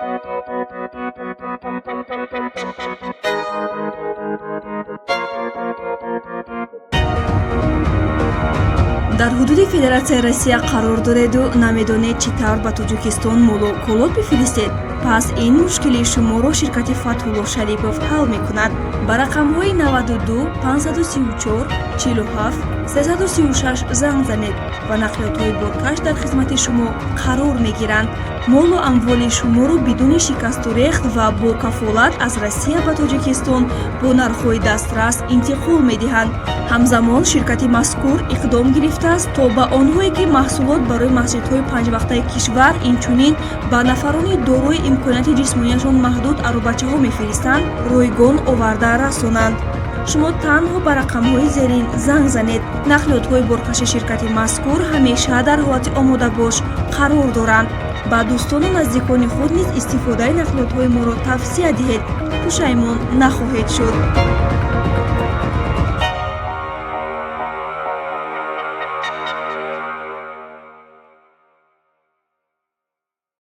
Дар ҳудуди Федератсияи Россия қарор дореду намедонед, чӣ тавр ба Тоҷикистон молу коло бифиристед? Пас ин мушкилии шуморо ширкати Фатҳулло Шарипов ҳал мекунад. Ба рақамҳои 92 534 47 336 занг занед ва нақлиётҳои боркаш дар хизмати шумо қарор мегиранд. Молу амволи шуморо бидуни шикасту рехт ва бо кафолат аз Россия ба Тоҷикистон бо нархҳои дастрас интиқол медиҳанд. Ҳамзамон ширкати мазкур иқдом гирифтааст, то ба онҳое, ки маҳсулот барои масҷидҳои панҷвақтаи кишвар, инчунин ба нафарони дорои имконияти ҷисмонияшон маҳдуд аробачаҳо мефиристанд, ройгон оварда расонанд. Шумо танҳо ба рақамҳои зерин занг занед. Нақлиётҳои боркаши ширкати мазкур ҳамеша дар ҳолати омодабош қарор доранд. Ба дӯстону наздикони худ низ истифодаи нақлиётҳои моро тавсия диҳед, пушаймон нахоҳед шуд.